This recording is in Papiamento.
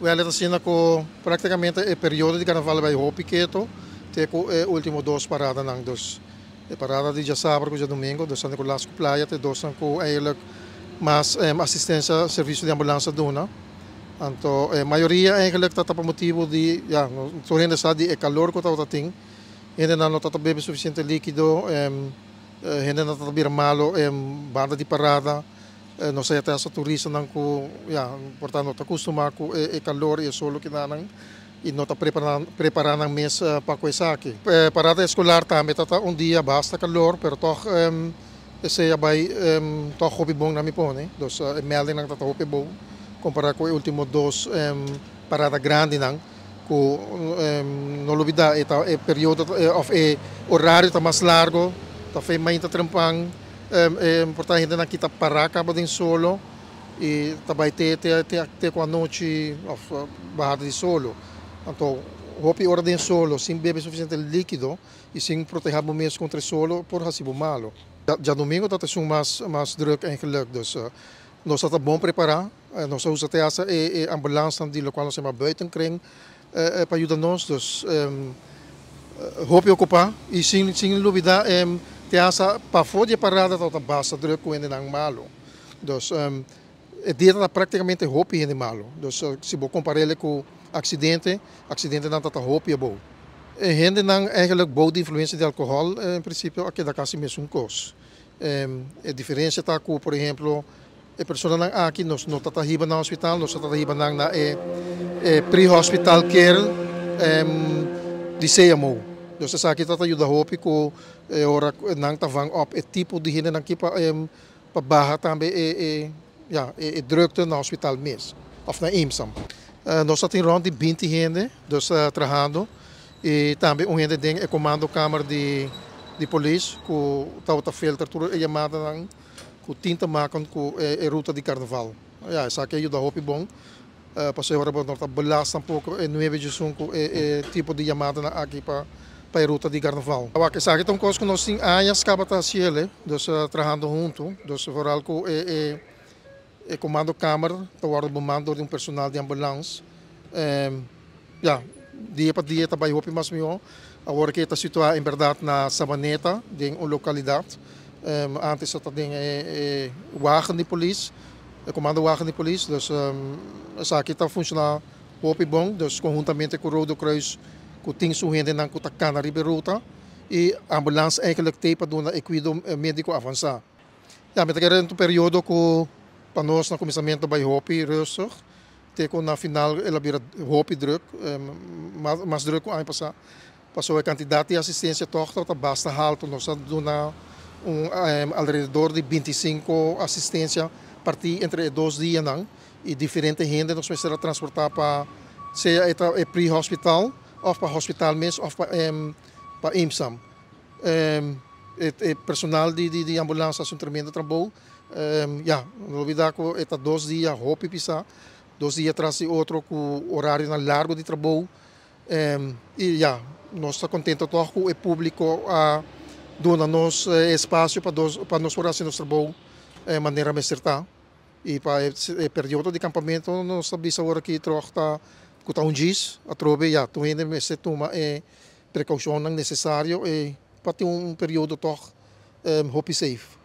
Wel e ta asina cu practicamente e periodo di carnaval a bay hopi keto te cu e ultimo dos paradanan. Dus e parada di djasabra cu djadomingo, dus San Nicolas cu Playa ta e dosnan cu eigenlijk mas asistencia servicio di ambulance a duna. Anto e mayoria eigenlijk ta ta pa motibo di, ya, tur hende sa di e calor cu tabata tin, hendenan no ta ta bebe suficiente likido, hendenan ta ta bira malo banda di parada. Nos a yata hasta turistanan ku ya por ta no ta kustumá ku e kalor i e solo kinanan i no ta prepará nan mes pa ku esaki. Parada eskolar tambe ta ta un dia basta kalor pero tòg esei a bai tòg hopi bon na mi pone. Dus e meldingnan ta ta hopi bon kompará ku e último dos parada grandinan ku no lubidá e ta e periodo òf e orario ta mas largo ta fe mainta trempan. Por ta hendenan ki ta pará kaba den solo i ta bai te te te ku anochi òf bahada di solo. Anto hopi ora den solo sin bebe sufisiente líkido i sin protehá bo mes kontra e solo por hasi bo malo. Djadumingu ta ta esun mas mas drùk eigenlik. Dus nos ta ta bon prepará. Nos a usa te hasta e ambulansnan di lokual nos a yama buitenkring pa yuda nos. Dus hopi okupá i sin sin lubidá te hasta pafó di e parada tabata basta drùk ku hendenan malu. Dus e dia tabata práktikamente hopi hende malu. Dus si bo kompar'é ku aksidente, aksidentenan tabata hopi abou. E hendenan eigenlijk bou di influensia di alkohòl en prinsipio a keda kasi mesun kos. E diferensia ta ku por ehemplo E personanan aki nos no ta ta hiba nan hospital, nos ta ta hiba nan na e pre-hospital care di CMO. Dus esaki ta ta yuda hopi ku e ora nan ta vang op e tipo di hendenan aki pa pa baha tambe e e ya e drukte na hospital mes of na IMSAM. Nos ta tin rond di binti hende dus trahando i tambe un hende den e komandokamer di di polis ku tabata filter tur e yamadanan. Ku tin ta maken ku e ruta di karnaval. Ya, esaki a yuda hopi bon, pasobra e ora bo no ta belas tampoko e nuebe djesun ku e tipo di yamadanan aki pa e ruta di karnaval. Awak, esaki ta un kos ku nos tin añas kaba ta hasi el, dus trahando huntu, dus vooral ku e komando kamer ta wòrdu bemand dor di un personal di ambulans. Ya, dia pa dia ta bai hopi mas mihó. Awor ke ta situá en bèrdat na Sabaneta, den un lokalidat. Ántes ta den e wagen di polis, e komando wagen di polis. Dus esaki ta funshoná hopi bon. Dus konhuntamente ku Rode Kruis ku tin su hendenan ku ta kana riba e ruta i ambulans eigenlik t'ei pa duna e kuido médiko avansá. Ya, mi ta kere den un periodo ku pa nos na kuminsamentu bai hopi rustig. Te ku na final el a bira hopi druk, mas druk ku aña pasá. Pasobra e kantidat di asistensia tòg tabata basta haltu. Nos a duna un alrededor di bintisinko asistensia partí entre e dos dianan i diferente hende nos mester a transportá pa sea e ta e pre-hospital òf pa hospital mes òf pa pa IMSAM. E personal di ambulans a hasi un tremendo trabou. Ya, no olbida ku e ta dos dia hopi pisá, dos dia tras di otro ku orarionan largu di trabou. I ya, nos ta kontento tòg ku e públiko a duna nos e espasio pa dos pa nos por hasi nos trabou manera mester ta. I pa e periodo di kampamentu nos ta bisa awor aki tròg ta ku ta un djis atrobe ya tur hende mester tuma e prekoushonnan nesesario pa tin un periodo tòg hopi safe.